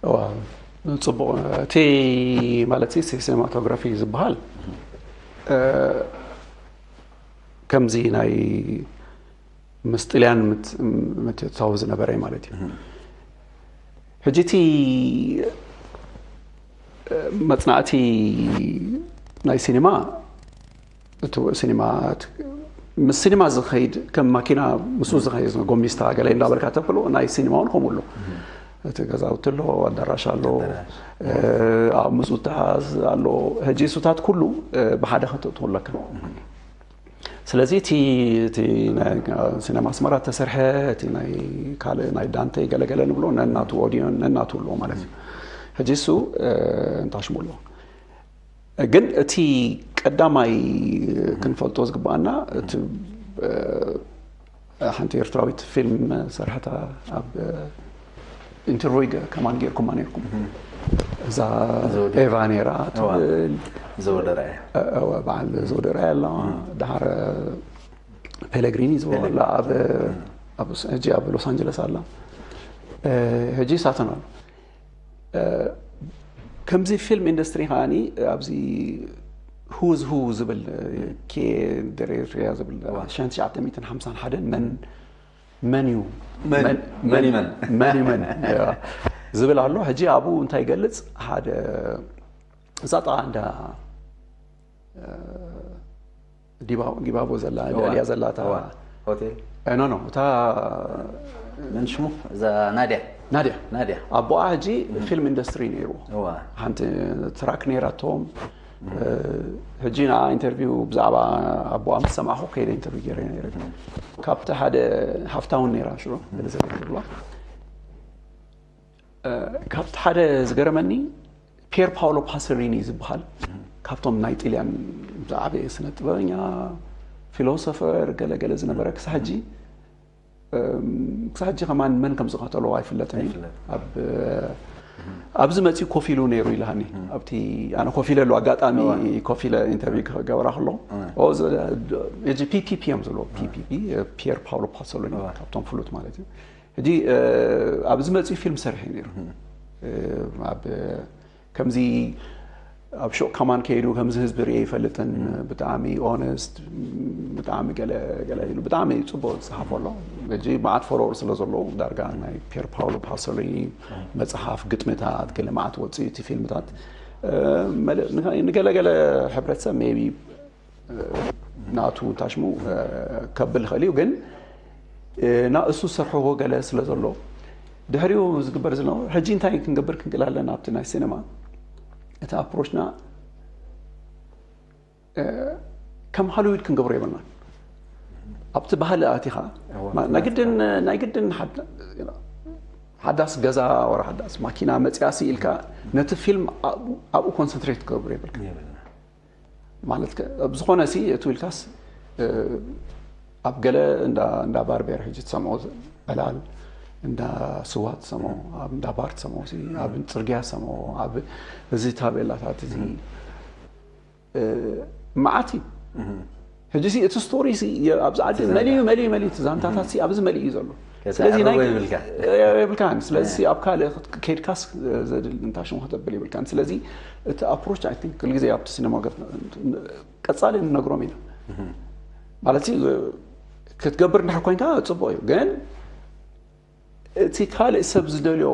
እዋ፣ ጽቡቕ። እቲ ማለት ሲ- ሲኒማቶግራፊ ዝበሃል እ፣ ከምዚ ናይ ምስ ጥልያን ምት- ምትእትታው ዝነበረ ማለት እዩ። ሕጂ እቲ መጽናዕቲ ናይ ሲኒማ እቲ ሲኒማ ምስ ሲኒማ ዝኸይድ ከም ማኪና ምስ ዝኸይድ ጎሚስታ ገለ እንዳበልካ ተብሎ ናይ ሲኒማ እውን ከምኡ ኣሎ። እቲ ገዛውቲ ኣሎ፣ ኣዳራሽ ኣሎ፣ ኣብ ምፁ ተሓዝ ኣሎ። ሕጂ እሱታት ኩሉ ብሓደ ከተእትዎ ኣለካ። ስለዚ እቲ እቲ ናይ ሲነማ ኣስመራ ተሰርሐ እቲ ናይ ካልእ ናይ ዳንተ ገለገለ ንብሎ ነናቱ ኦዲዮን ነናቱ ኣለዎ ማለት እዩ። ሕጂ እሱ እንታሽሙ ኣለዎ። ግን እቲ ቀዳማይ ክንፈልጦ ዝግባኣና እቲ ሓንቲ ኤርትራዊት ፊልም ሰርሐታ ኣብ ኢንተርቪው ከማን ጌርኩማ ነርኩም። እዛ ኤቫ ነራ ትብል ዘወደረ በዓል ዘወደረ ኣላ። ድሓር ፔሌግሪኒ ዝበላ ኣብ ሕጂ ኣብ ሎስ ኣንጀለስ ኣላ። ሕጂ ሳተን ኣሎ። ከምዚ ፊልም ኢንዱስትሪ ከዓኒ ኣብዚ who's who ዝብል ኬ ደሬርያ ዝብል ሽሕን ትሽዓተ ሚእትን ሓምሳን ሓደን መን መን እዩ መን መን እዩ መን? መን እዩ መን ዝብል ኣሎ። ሕጂ ኣብኡ እንታይ ይገልጽ ሓደ እዛ ጥቓ እንዳ ዲባቦ ዘላ እዋ። እያ ዘላ እታ እዋ። ሆቴል ኖ ኖ እታ መን ሽሙ እዛ ናድያ ናድያ ናድያ ኣቦኣ ሕጂ ፊልም ኢንዱስትሪ ነይርዎ እዋ። ሓንቲ ትራክ ነይራቶም። ሕጂ ንኣ ኢንተርቪው ብዛዕባ ኣቦኣ ምስ ሰማዕኹ ከይደ ኢንተርቪው ገይረ ነይረ። ካብቲ ሓደ ሃፍታውን ነይራ ሽሮ ገለ ትብላ። ካብቲ ሓደ ዝገረመኒ ፒየር ፓውሎ ፓሰሊኒ ዝበሃል ካብቶም ናይ ጥልያን ዝዓበየ ስነ ጥበበኛ ፊሎሶፈር ገለገለ ዝነበረ ክሳብ ሕጂ ክሳብ ሕጂ ከማን መን ከም ዝቐተሎ ኣይፍለጥን እዩ። ኣብ ኣብዚ መፂኡ ኮፍ ኢሉ ነይሩ ኢልሃኒ ኣብቲ ኣነ ኮፍ ኢለሉ ኣጋጣሚ ኮፍ ኢለ ኢንተርቪው ክገብራ ከሎ ሕጂ ፒፒፒ እዮም ዘለዎ ፒፒፒ ፒየር ፓውሎ ፓሶሎኒ ካብቶም ፍሉጥ ማለት እዩ። ሕጂ ኣብዚ መፂኡ ፊልም ሰርሐ ነይሩ ኣብ ከምዚ ኣብ ሹቕ ከማን ከይዱ ከምዚ ህዝቢ ርእየ ይፈልጥን ብጣዕሚ ኦነስት ብጣዕሚ ገለ ገለ ኢሉ ብጣዕሚ ፅቡቅ ዝፅሓፎ ኣሎ። ሕጂ መዓት ፎሎወር ስለ ዘለዎ ዳርጋ ናይ ፒየር ፓውሎ ፓሶሊኒ መፅሓፍ ግጥምታት ገለ መዓት ወፅኢ እቲ ፊልምታት ንገለገለ ሕብረተሰብ ሜቢ ናቱ ታሽሙ ከብል ይኽእል እዩ ግን ና እሱ ዝሰርሕዎ ገለ ስለ ዘሎ ድሕሪኡ ዝግበር ዘሎ ሕጂ እንታይ ክንገብር ክንክእል ኣለና ኣብቲ ናይ ሲነማ እቲ ኣፕሮችና ከም ሃሊውድ ክንገብሮ የብልና ኣብቲ ባህሊ ኣቲኻ ናይ ግድን ናይ ግድን ሓዳስ ገዛ ወራ ሓዳስ ማኪና መፅያሲ ኢልካ ነቲ ፊልም ኣብኡ ኮንሰንትሬት ክገብሩ የብልካ ማለት ብዝኾነ ሲ እቱ ኢልካስ ኣብ ገለ እንዳ ባርቤር ሕጂ ትሰምዖ ዕላል እንዳ ስዋ ትሰምዖ ኣብ እንዳ ባር ትሰምዖ ኣብ ፅርግያ ትሰምዖ ኣብ እዚ ታቤላታት እዚ መዓት እዩ ሕጂ ሲ እቲ ስቶሪ ሲ ኣብዚ ዓዲ መሊኡ መሊኡ መሊኡ እቲ ዛንታታት ሲ ኣብዚ መሊኡ እዩ ዘሎ ስለዚ ናይ የብልካን ስለዚ ኣብ ካልእ ከድካስ ዘድል እንታይ ሽሙ ከተብል የብልካን ስለዚ እቲ ኣፕሮች ኣይ ቲንክ ኩሉ ግዜ ኣብቲ ሲነማ ቀጻሊ ንነግሮም ኢና ማለት ክትገብር እንድሕር ኮይንካ ጽቡቅ እዩ ግን እቲ ካልእ ሰብ ዝደልዮ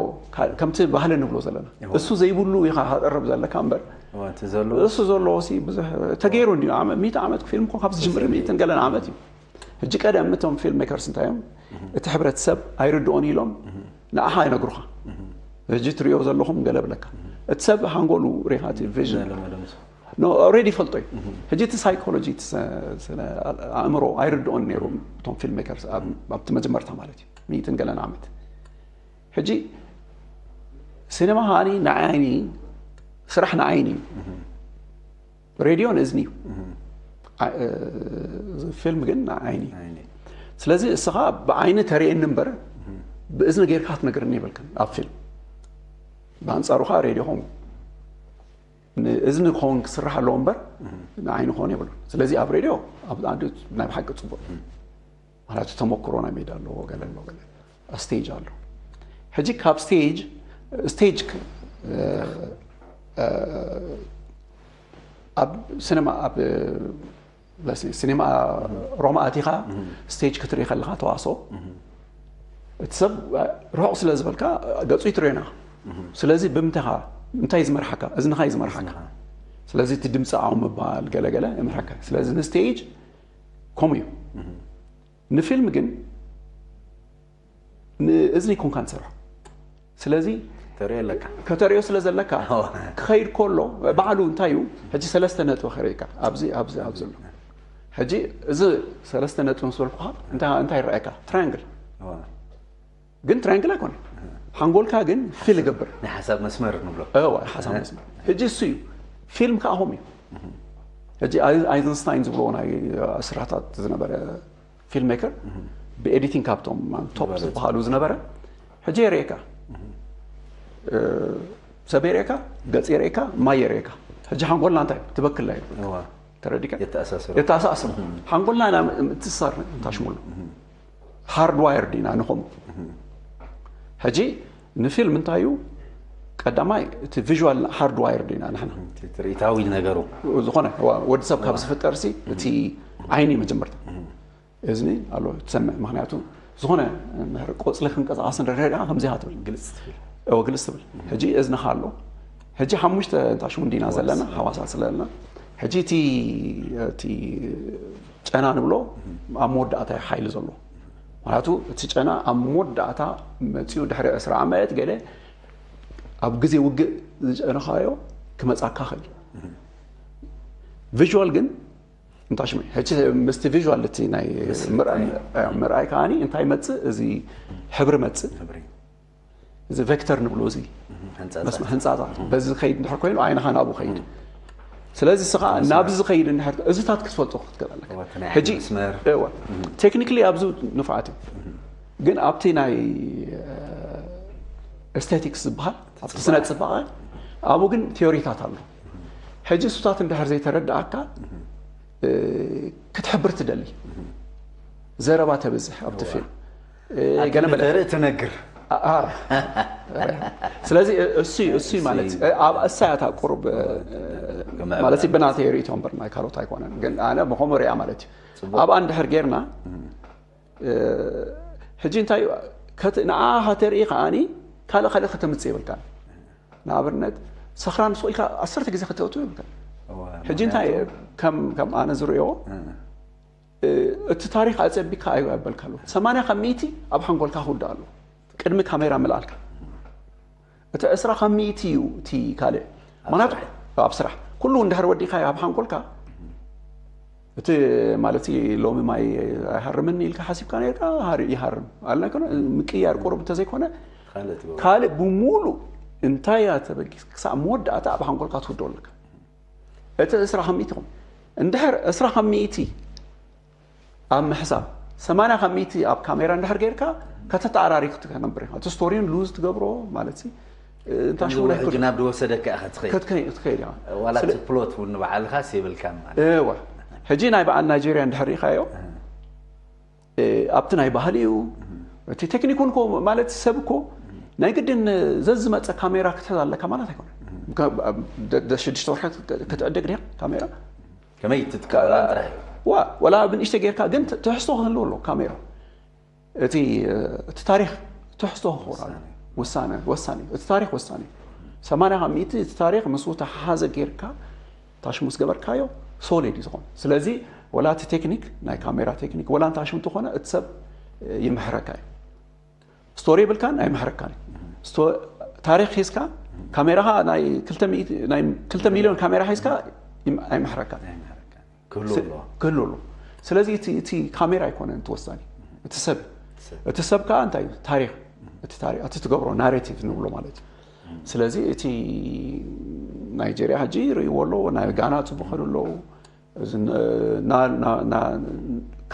ከምቲ ባህሊ ንብሎ ዘለና እሱ ዘይብሉ ኢኻ ከቅርብ ዘለካ እምበር እሱ ዘለዎ ሲ ብዙሕ ተገይሩ እንዲ ሚእቲ ዓመት ፊልም እኮ ካብ ዝጅምር ሚእትን ገለን ዓመት እዩ ሕጂ ቀደም እቶም ፊልም ሜከርስ እንታይ እዮም እቲ ሕብረተሰብ ኣይርድኦን ኢሎም ንኣኻ ይነግሩኻ ሕጂ ትሪኦ ዘለኹም ገለ ብለካ እቲ ሰብ ሃንጎሉ ሪኻ እቲ ቪዥን ኦልሬዲ ይፈልጦ እዩ ሕጂ እቲ ሳይኮሎጂ ኣእምሮ ኣይርድኦን ነይሩ እቶም ፊልም ሜከርስ ኣብቲ መጀመርታ ማለት እዩ ሚእትን ገለን ዓመት ሕጂ ሲነማ ከዓኒ ንዓይኒ ስራሕ ንዓይኒ እዩ ሬድዮ ንእዝኒ እዩ ፊልም ግን ዓይኒ። ስለዚ እስኻ ብዓይኒ ተርእየኒ እምበር ብእዝኒ ጌርካ ክትነግርኒ የብልካን ኣብ ፊልም። ብኣንጻሩ ከዓ ሬድዮ ከምኡ ንእዝኒ ክኸውን ክስራሕ ኣለዎ እምበር ንዓይኒ ክኸውን የብሉ። ስለዚ ኣብ ሬድዮ ናይ ብሓቂ ፅቡቅ፣ ምክንያቱ ተመክሮ ናይ ሜዳ ኣለዎ፣ ገለ ኣለዎ፣ ገለ ስቴጅ ኣሎ። ሕጂ ካብ ስቴጅ ስቴጅ ኣብ ሲኒማ ኣብ ሲኒማ ሮማ ኣቲኻ ስቴጅ ክትርኢ ከለኻ ተዋስኦ እቲ ሰብ ርሑቕ ስለ ዝበልካ ገጹ ይትረየና። ስለዚ ብምንታኻ እንታይ ዝመርሓካ? እዝንኻ እዩ ዝመርሓካ። ስለዚ እቲ ድምፂ ኣው ምባል ገለገለ ይመርሓካ። ስለዚ ንስቴጅ ከምኡ እዩ። ንፊልም ግን ንእዝኒ ይኮንካ ንሰርሖ። ስለዚ ተርእዮ ኣለካ። ከተርእዮ ስለ ዘለካ ክኸይድ ከሎ ባዕሉ እንታይ እዩ ሕጂ ሰለስተ ነጥቢ ከርእየካ ኣብዚ ኣብዚ ኣብዚ ኣሎ። ሕጂ እዚ ሰለስተ ነጥቢ ምስ በልኩኻ እንታይ እንታይ ይረኣየካ? ትራያንግል። ግን ትራያንግል ኣይኮነ። ሓንጎልካ ግን ፊል ይገብር። ናይ ሓሳብ መስመር ንብሎ። እዋ ሓሳብ መስመር። ሕጂ እሱ እዩ። ፊልም ከዓ ሆም እዩ። ሕጂ ኣይ- ኣይንስታይን ዝብልዎ ናይ ኣስራታት ዝነበረ ፊልም ሜከር ብኤዲቲንግ ካብቶም ቶፕ ዝበለጸ። ዝበሃሉ ዝነበረ ሕጂ የርእየካ። እ፣ ሰብ የርእየካ፣ ገጽ የርእየካ፣ ማይ የርእየካ። ሕጂ ሓንጎልና እንታይ ትበክል ላይ እዋ። ተረዲካ የተኣሳሰሩ። የተኣሳሰሩ ሓንጎልና ኢና ምትሳር እንታሽሙሉ ሃርድዋየርድ ኢና ንኸምኡ። ሕጂ ንፊልም እንታይ እዩ ቀዳማይ እቲ ቪዥዋል ሃርድዋየርድ ኢና ንሕና። እቲ ትርኢታዊ ነገሩ ዝኾነ ዋ- ወዲ ሰብ ካብ ዝፍጠር ሲ እቲ ዓይኒ መጀመርታ እዝኒ ኣሎ ትሰምዕ። ምክንያቱ ዝኾነ ምሕር ቆፅሊ ክንቀሳቐስ ንረዳ ከምዚ ኢኻ ትብል ግልፅ ትብል። እዎ ግልፅ ትብል። ሕጂ እዝንኻ ኣሎ። ሕጂ ሓሙሽተ እንታይ ሽሙ እንዲና ዘለና ሓዋሳት ስለና ሕጂ እቲ እቲ ጨና ንብሎ ኣብ መወዳእታ እዩ ሓይሊ ዘሎ። ምክንያቱ እቲ ጨና ኣብ መወዳእታ መፂኡ ድሕሪ ዕስራ ዓመት ገለ ኣብ ግዜ ውግእ ዝጨነኻዮ ክመፃካ ኽእል። ቪዥዋል ግን እንታይ ሽሙ ሕጂ ምስቲ ቪዥዋል እቲ ናይ ምርኣይ ከዓኒ እንታይ ይመፅእ እዚ ሕብሪ መፅእ እዚ ቬክተር ንብሎ እዚ ህንፃፃ በዚ ዝኸይድ እንድሕር ኮይኑ ዓይንኻ ናብኡ ኸይድ። ስለዚ ስኻ ናብዚ ዝኸይድ እንድሕር እዚታት ክትፈልጦ ክትክእል ኣለካ። ሕጂ ቴክኒክሊ ኣብዚ ንፉዓት እዩ ግን ኣብቲ ናይ ኤስቴቲክስ ዝበሃል ኣብቲ ስነ ፅባቐ ኣብኡ ግን ቴዎሪታት ኣሎ። ሕጂ እሱታት እንድሕር ዘይተረዳእካ ክትሕብር ትደሊ ዘረባ ተብዝሕ ኣብቲ ፊልም ገለ መለ ተርኢ ትነግር ስለዚ እሱ እሱ ማለት ኣብ እሳያታ ቁሩብ ማለት ብናተይ ርእቶ እምበር ናይ ካልኦት ኣይኮነን ግን ኣነ ብኸምኡ ሪኣ ማለት እዩ ኣብኣ እንድሕር ጌርና ሕጂ እንታይ ንዓ ሃተርኢ ከዓኒ ካልእ ካልእ ከተምፅእ የብልካ ንኣብነት ሰኽራን ሱቕ ኢልካ ዓሰርተ ግዜ ከተእቱ ይብልካ ሕጂ እንታይ ከም ኣነ ዝርእዮ እቲ ታሪክ ኣፀቢካ ኣዩ ኣበልካ ኣለዎ ሰማንያ ካብ ሚእቲ ኣብ ሓንጎልካ ክውዳእ ኣለዎ ቅድሚ ካሜራ ምልኣልካ እቲ ዕስራ ካብ ሚእቲ እዩ እቲ ካልእ ምክንያቱ ኣብ ስራሕ ኩሉ እንድሕር ወዲእካ ኣብ ሓንጎልካ እቲ ማለት ሎሚ ማይ ኣይሃርምን ኢልካ ሓሲብካ ነርካ ይሃርም ኣልና ይኮነ ምቅያር ቁሩብ እንተዘይኮነ ካልእ ብሙሉ እንታይ እያ ተበጊስ ክሳብ መወዳእታ ኣብ ሓንጎልካ ትውደወ ኣለካ እቲ ዕስራ ካብ ሚእቲ ይኹን እንድሕር ዕስራ ካብ ሚእቲ ኣብ ምሕሳብ ሰማንያ ካብ ሚእቲ ኣብ ካሜራ እንድሕር ጌርካ ከተተዓራሪ ክትነብር ኢኻ እቲ ስቶሪን ሉዝ ትገብሮ ማለት ሲ እንታይ ሽሙ ናይ ሕጂ ናብ ዝወሰደካ ኢኻ ትኸይድ ክትከይ- ክትከይድ ኢኻ ዋላ እቲ ፕሎት እውን ንባዕልካ ሲብልካ ማለት እዋ ሕጂ ናይ በዓል ናይጄርያ እንድሕር ርኢኻዮ እ፣ ኣብቲ ናይ ባህሊ እዩ እቲ ቴክኒክ እውን ኮ ማለት ሰብ እኮ ናይ ግድን ዘዝመፀ ካሜራ ክትሕዝ ኣለካ ማለት ኣይኮነ ደ- ደ- ሽዱሽተ ወርሒ ክትዕደግ ድያ ካሜራ ከመይ ትጥቀመላ ጥራሕ እዩ ዋ ወላ ብንእሽተ ጌርካ ግን ት- ትሕዝቶ ክህልው ኣሎ ካሜራ እቲ እቲ ታሪክ ትሕዝቶ ክኸውን ኣሎ ውሳነ ወሳኒ እቲ ታሪክ ወሳኒ ሰማንያ ካብ ሚእቲ እቲ ታሪክ ምስኡ ተሓሓዘ ጌርካ ታሽሙ ዝገበርካዮ ሶሊድ እዩ ዝኾን ስለዚ ወላ እቲ ቴክኒክ ናይ ካሜራ ቴክኒክ ወላ እንታሽሙ እንተኾነ እቲ ሰብ ይምሕረካ እዩ ስቶሪ የብልካን ኣይምሕረካን እዩ ስቶ- ታሪክ ሒዝካ ካሜራኻ ናይ ክልተ ሚእቲ- ናይ ክልተ ሚሊዮን ካሜራ ሒዝካ ይም- ኣይምሕረካን ክህሉ ኣለዎ ክህሉ ኣሎ ስለዚ እቲ እቲ ካሜራ ኣይኮነን እቲ ወሳኒ እቲ ሰብ እቲ ሰብ ከዓ እንታይ እዩ ታሪክ እቲ ታሪክ እቲ ትገብሮ ናሬቲቭ ንብሎ ማለት እዩ ስለዚ እቲ ናይጀርያ ሕጂ ይርእይዎ ኣለዎ ናይ ጋና ፅቡቅ ከዱ ኣለዉ እዚ ን- ና- ና- ና-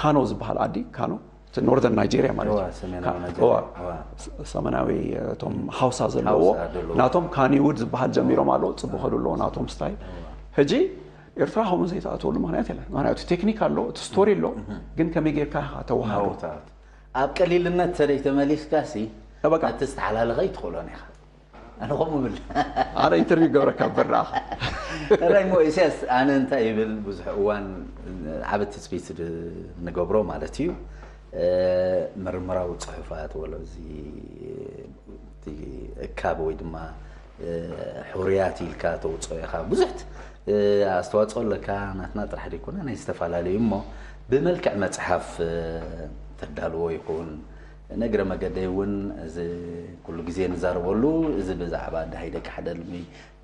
ካኖ ዝበሃል ዓዲ፣ ካኖ፣ እቲ ኖርዘርን ናይጄሪያ ማለት እዩ። እዋ፣ ሰሜናዊ ካ- ናይጄሪያ። እዋ፣ እዋ። ስ- ሰሜናዊ፣ እቶም ሃውሳ ዘለዎ ሃውሳ ዘለዎ። ናቶም ካኒውድ ዝበሃል ጀሚሮም ኣለዉ። ፅቡቅ ከዱ ኣለዎ ናቶም ስታይል። ሕጂ ኤርትራ ከምኡ ዘይተኣተወሉ ምክንያት የለን። ምክንያቱ ቴክኒክ ኣሎ፣ እቲ ስቶሪ ኣሎ፣ ግን ከመይ ጌርካ ኢኻ ተዋሃዶ? ናውታት ኣብ ቀሊልነት ተለይ ተመሊስካ ሲ በቃ። ነቲ ዝተሓላለኸ ይትኽእሎን ኢኻ። ኣነ ከምኡ ብል ኣነ ኢንተርቪው ገብረካ በራኻ ራይ ሞ ኢሳያስ ኣነ እንታይ ይብል ብዙሕ እዋን ዓቢ ትፅቢት ድ- ንገብሮ ማለት እዩ። እ፣ ምርምራዊ ፅሑፋት ወሎ እዚ እቲ እካብ ወይ ድማ እ፣ ሕሩያት ኢልካ ተውፅኦ ኢኻ። ብዙሕ እ፣ ኣስተዋፅኦ ኣለካ። ናትና ጥራሕ ዘይኮነ ናይ ዝተፈላለዩ እሞ ብመልክዕ መፅሓፍ እ፣ ተዳልዎ ይኹን፣ ንእግረ መገደይ እውን እዚ ኩሉ ግዜ ንዛረበሉ፣ እዚ ብዛዕባ ደሃይ ደቂ ሓደ ልሚ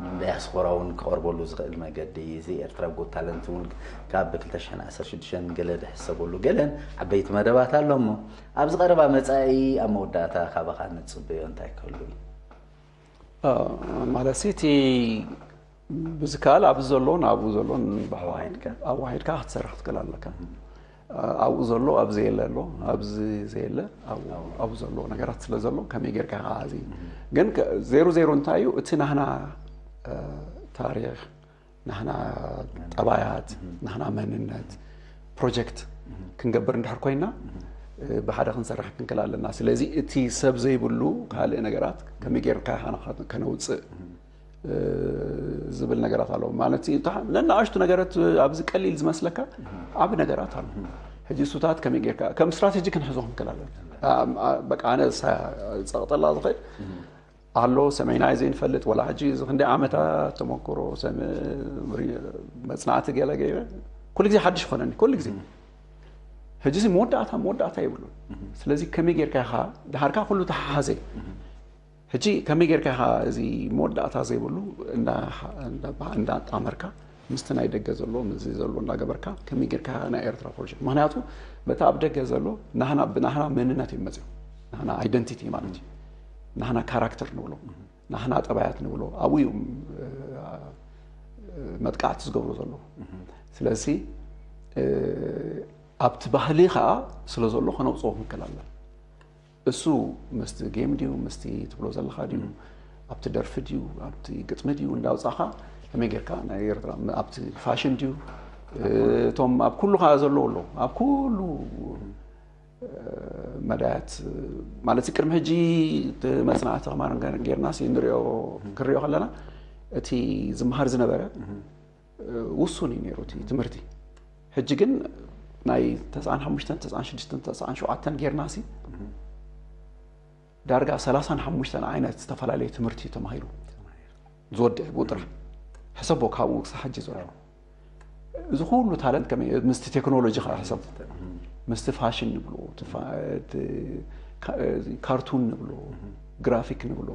ንዳያስፖራ እውን ክቐርበሉ ዝኽእል መገዲ፣ እዚ ኤርትራ ጎት ታለንት እውን ካብ ብ ክልተ ሽሕን ዓሰርተ ሽዱሽተን ገለ ድሕሰበሉ ገለን ዓበይቲ መደባት ኣሎ እሞ ኣብዚ ቀረባ መጻኢ ኣብ መወዳእታ ካባኻ ንጽበዮ እንታይ ክህሉ እዩ? ማለት እቲ ብዝከኣል ኣብዚ ዘሎ ናብኡ ዘሎን ኣዋሂድካ። ኣዋሂድካ ክትሰርሕ ክትክእል ኣለካ። ኣብኡ ዘሎ ኣብዚ የለ ኣሎ፣ ኣብዚ ዘየለ ኣብኡ ኣብኡ ዘሎ ነገራት ስለ ዘሎ ከመይ ጌርካ ኢኻ እዚ ግን ከ- ዜሮ ዜሮ እንታይ እዩ እቲ ናህና እ፣ ታሪኽ፣ ናህና ጠባያት፣ ናህና መንነት ፕሮጀክት ክንገብር እንድሕር ኮይና እ፣ ብሓደ ክንሰርሕ ክንክእል ኣለና። ስለዚ እቲ ሰብ ዘይብሉ ካልእ ነገራት ከመይ ጌርካ ኢኻ ንኻ ከነውፅእ እ፣ ዝብል ነገራት ኣለዎ ማለት እዩ። እታ ነናእሽቱ ነገራት ኣብዚ ቀሊል ዝመስለካ ዓቢ ነገራት ኣሎ። ሕጂ እሱታት ከመይ ጌርካ ከም ስትራቴጂ ክንሕዞ ክንክእል ኣለና። ኣ- ኣ- በቃ ኣነ ሳ- ፀቕጠላ ዝኽእል ኣሎ ሰመይናይ ዘይንፈልጥ ወላ ሕጂ እዚ ክንደይ ዓመታት ተመክሮ ሰም- ሪ- መፅናዕቲ ገለ ገይረ ኩሉ ግዜ ሓድሽ ይኾነኒ ኩሉ ግዜ ሕጂ እዚ መወዳእታ መወዳእታ የብሉን። ስለዚ ከመይ ጌርካ ኢኻ ድሓርካ ኩሉ ተሓሓዘ ሕጂ ከመይ ጌርካ ኢኻ እዚ መወዳእታ ዘይብሉ እንዳ- እንዳ- እንዳጣመርካ ምስቲ ናይ ደገ ዘሎ ምስዚ ዘሎ እንዳገበርካ ከመይ ጌርካ ናይ ኤርትራ ፕሮጀክት ምክንያቱ በቲ ኣብ ደገ ዘሎ ናህና ብናህና መንነት እዮም መፅኦም ናህና ኣይደንቲቲ ማለት እዩ ናህና ካራክተር ንብሎ ናህና ጠባያት ንብሎ ኣብኡ እዮም እ፣ መጥቃዕቲ ዝገብሩ ዘለዉ ስለዚ እ፣ ኣብቲ ባህሊ ከዓ ስለ ዘሎ ከነውፅኦ ክንክእል ኣለና እሱ ምስቲ ጌም ድዩ ምስቲ ትብሎ ዘለካ ድዩ ኣብቲ ደርፊ ድዩ ኣብቲ ግጥሚ ድዩ እንዳውፃኻ ከመይ ጌርካ ናይ ኤርትራ ኣብቲ ፋሽን ድዩ እቶም ኣብ ኩሉ ከዓ ዘለዉ ኣለዉ ኣብ ኩሉ መዳያት ማለት ቅድሚ ሕጂ መፅናዕቲ ከማን ጌርና ንሪኦ ክንሪኦ ከለና እቲ ዝመሃር ዝነበረ ውሱን እዩ ነይሩ እቲ ትምህርቲ ሕጂ ግን ናይ ተስዓን ሓሙሽተን ተስዓን ሽዱሽተን ተስዓን ሸውዓተን ጌርና ሲ ዳርጋ ሰላሳን ሓሙሽተን ዓይነት ዝተፈላለየ ትምህርቲ ተማሂሩ ዝወድእ ብጥራሕ ሕሰቦ ካብኡ ክሳብ ሕጂ ዘሎ እዚ ኩሉ ታለንት ከመይ ምስቲ ቴክኖሎጂ ከዓ ሕሰብ ምስቲ ፋሽን ንብሎ ካርቱን ንብሎ ግራፊክ ንብሎ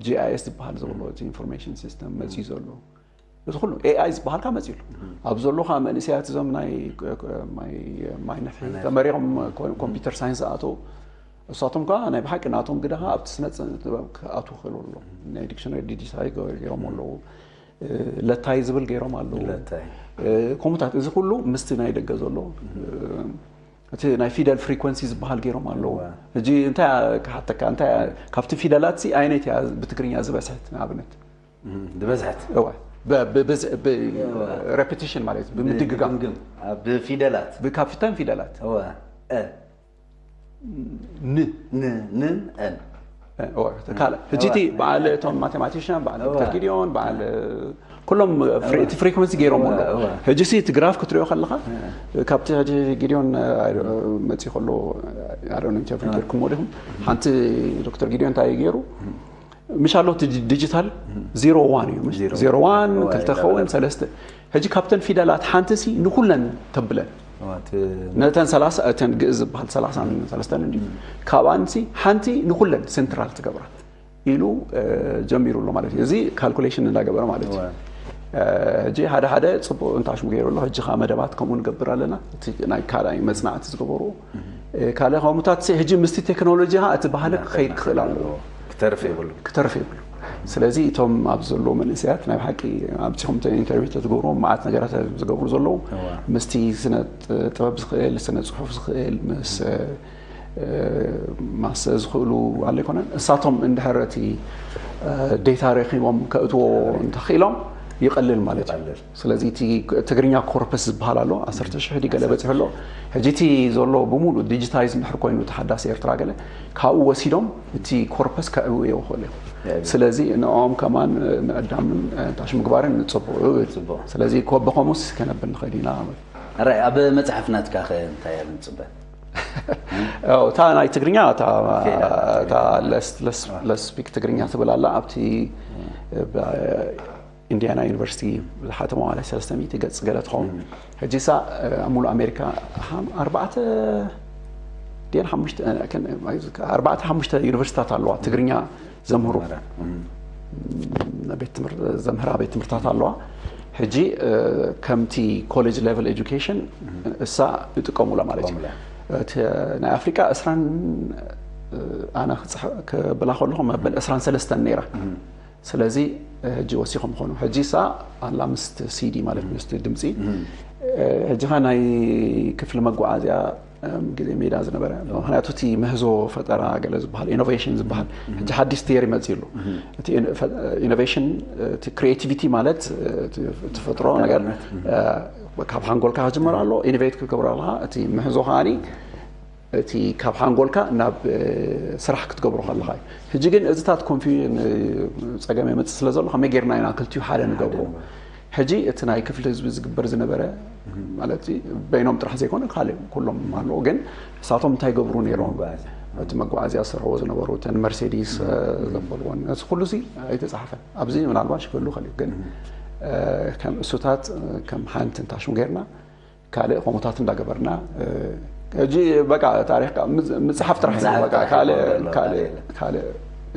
ጂኣይኤስ ዝበሃል ዘሎ ኢንፎርሜሽን ሲስተም መፅዩ ዘሎ እዚ ኩሉ ኤኣይ ዝበሃል ካ መፅዩ ኣሎ ኣብ ዘሎ ከዓ መንእሰያት እዞም ናይ ማይ ንሒ ተመሪቖም ኮምፒውተር ሳይንስ ኣተው እሳቶም ከዓ ናይ ብሓቂ ናቶም ግደ ከዓ ኣብቲ ስነ ጥበብ ክኣትዉ ክኽእሉ ኣሎ ናይ ዲክሽነሪ ዲጂታይ ገይሮም ኣለዉ ለታይ ዝብል ገይሮም ኣለዉ ከምኡታት እዚ ኩሉ ምስቲ ናይ ደገ ዘሎ እቲ ናይ ፊደል ፍሪኮንሲ ዝበሃል ገይሮም ኣለዉ ሕጂ እንታይ ክሓተካ እንታይ ካብቲ ፊደላት ሲ ኣይነት እያ ብትግርኛ ዝበዝሐት ንኣብነት ዝበዝሐት ሬፒቲሽን ማለት ብምድግጋም ብፊደላት ካብተን ፊደላት ን ንን ን ካልእ ሕጂ እቲ በዓል እቶም ማቴማቲሽያን በዓል ዶክተር ጊዲዮን በዓል ኩሎም እቲ ፍሪኮንሲ ገይሮም ኣሎ ሕጂ ሲ እቲ ግራፍ ክትሪኦ ከለካ ካብቲ ሕጂ ጊዲዮን መፅእ ከሎ ኢንተርቪው ጌርኩሞ ዲኹም ሓንቲ ዶክተር ጊዲዮን እንታይ ገይሩ ምሽ ኣሎ እቲ ዲጂታል ዜሮ ዋን እዩ ዜሮ ዋን ክልተ ኸውን ሰለስተ ሕጂ ካብተን ፊደላት ሓንቲ ሲ ንኩለን ተብለን ነተን ሰላሳ እተን ግእዝ ዝበሃል ሰላሳን ሰለስተን እንዲ ካብኣን ሲ ሓንቲ ንኩለን ሴንትራል ትገብራ ኢሉ ጀሚሩ ኣሎ ማለት እዩ እዚ ካልኩሌሽን እንዳገበረ ማለት እዩ ሕጂ ሓደ ሓደ ፅቡቅ እንታሽሙ ገይሩ ኣሎ ሕጂ ከዓ መደባት ከምኡ ንገብር ኣለና ናይ ካልኣይ መፅናዕቲ ዝገበሩ ካልእ ከምኡታት ሕጂ ምስቲ ቴክኖሎጂ ከዓ እቲ ባህሊ ክኸይድ ክኽእል ኣለዎ ክተርፍ የብሉ ክተርፍ የብሉ ስለዚ እቶም ኣብ ዘለዉ መንእሰያት ናይ ብሓቂ ኣብዚኹም ኢንተርቪው ተትገብርዎም መዓት ነገራት ዝገብሩ ዘለዉ ምስቲ ስነ ጥበብ ዝኽእል፣ ስነ ፅሑፍ ዝኽእል፣ ምስ ማሰ ዝኽእሉ ኣለ ኣይኮነን። እሳቶም እንድሕር እቲ ዴታ ረኪቦም ከእትዎ እንተኽኢሎም ይቐልል ማለት እዩ። ስለዚ እቲ ትግርኛ ኮርፐስ ዝበሃል ኣሎ፣ ዓሰርተ ሽሕ ድዩ ገለ በፂሑ ኣሎ። ሕጂ እቲ ዘሎ ብምሉእ ዲጂታይዝ እንድሕር ኮይኑ እቲ ሓዳስ ኤርትራ ገለ ካብኡ ወሲዶም እቲ ኮርፐስ ከዕብዩ ይኽእሉ እዮም። ስለዚ ንኦም ከማን ምዕዳምን ታሽ ምግባርን ንፅቡቅ እዩ። ስለዚ ኮበ ኮሙስ ከነብል ንኽእል ኢና። ራይ ኣብ መፅሓፍ ናትካ ከ እንታይ እያ ንፅበ? እታ ናይ ትግርኛ እታ ለስፒክ ትግርኛ ትብል ኣላ ኣብቲ ኢንዲያና ዩኒቨርሲቲ ዝሓተሞ ማለት ሰለስተ ሚእቲ ገፅ ገለ ትኸውን። ሕጂ ሳ ኣብ ሙሉእ ኣሜሪካ ኣርባዕተ ድን ሓሙሽተ ኣርባዕተ ሓሙሽተ ዩኒቨርሲታት ኣለዋ ትግርኛ ዘምህሩ ቤት ትምህርት ዘምህራ ቤት ትምህርታት ኣለዋ። ሕጂ ከምቲ ኮሌጅ ሌቨል ኤጁኬሽን እሳ ይጥቀሙላ ማለት እዩ። ናይ ኣፍሪቃ እስራን ኣነ ክብላ ከለኹ መበል እስራን ሰለስተን ነይራ። ስለዚ ሕጂ ወሲኹም ኾኑ ሕጂ ሳ ኣላ ምስቲ ሲዲ ማለት ምስቲ ድምፂ ሕጂ ኻ ናይ ክፍሊ መጓዓዝያ ግዜ ሜዳ ዝነበረ ምክንያቱ እቲ ምህዞ ፈጠራ ገለ ዝበሃል ኢኖቬሽን ዝበሃል ሕጂ ሓዲስ ቴሪ መፅኡ ኣሎ። እቲ ኢኖቬሽን እቲ ክሪኤቲቪቲ ማለት ተፈጥሮ ነገር ካብ ሓንጎልካ ክጅመር ኣሎ። ኢኖቬት ክትገብሮ ኣለካ እቲ ምህዞ ከዓኒ እቲ ካብ ሓንጎልካ ናብ ስራሕ ክትገብሮ ከለካ እዩ። ሕጂ ግን እዚታት ኮንፊውዥን ፀገም የመፅእ ስለ ዘሎ ከመይ ጌርና ኢና ክልቲኡ ሓደ ንገብሮ? ሕጂ እቲ ናይ ክፍሊ ህዝቢ ዝግበር ዝነበረ ማለት በይኖም ጥራሕ ዘይኮነ ካልእ ኩሎም ኣለዉ ግን እሳቶም እንታይ ገብሩ ነይሮም እቲ መጓዓዝያ ዝሰርሕዎ ዝነበሩ እተን መርሴዲስ ዘበልዎን እዚ ኩሉ ሲ ኣይተፃሓፈን ኣብዚ ምናልባት ሽክሉ ከሊእ ግን ከም እሱታት ከም ሓንቲ እንታሽም ጌርና ካልእ ከምኡታት እንዳገበርና ሕጂ በቃ ታሪክ ምፅሓፍ ጥራሕ እዩ በቃ ካልእ ካልእ ካልእ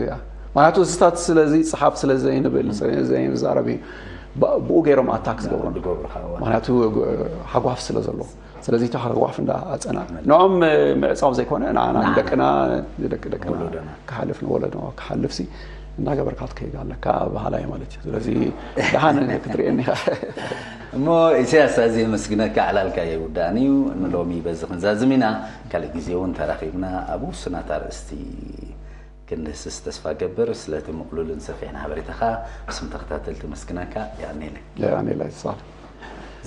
እያ ምክንያቱ እዚታት ስለዚ ፀሓፍ ስለ ዘይንብል ዘይንዛረብ እዩ ብኡ ገይሮም ኣታክ ዝገብሩና ምክንያቱ ሓጓፍ ስለ ዘሎ ስለዚ እቲ ሓጓፍ እንዳ ኣፀና ንዖም ምዕፃው ዘይኮነ ንዓና ደቅና ደቂ ደቅና ክሓልፍ ንወለዶ ክሓልፍ ሲ እንዳገበርካ ትከይድ ኣለካ ባህላይ ማለት እዩ ስለዚ ደሓን ክትርእየኒ ኢኻ እሞ ኢሳያስ ኣዝየ የመስግነካ ዕላልካ የውዳእን እዩ ንሎሚ በዚ ክንዛዝም ኢና ካልእ ግዜ እውን ተራኺብና ኣብ ውሱናት ኣርእስቲ ክንድህስስ ተስፋ ገብር ስለቲ ምቕሉልን ሰፊሕን ሓበሬታኻ ብስም ተኸታተልቲ መስግነካ የቐኔለ የቐኔለ ይሳል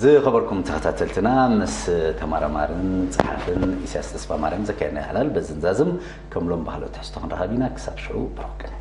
ዝኸበርኩም ተኸታተልትና ምስ ተመራማርን ጸሓፍን ኢሳያስ ተስፋ ማርያም ዘካየድና ዕላል በዚ ንዛዝም ከም ሎም ባህሎ ትሕዝቶ ክንረኸብ ኢና ክሳብ ሽዑ ብሩክ ቀን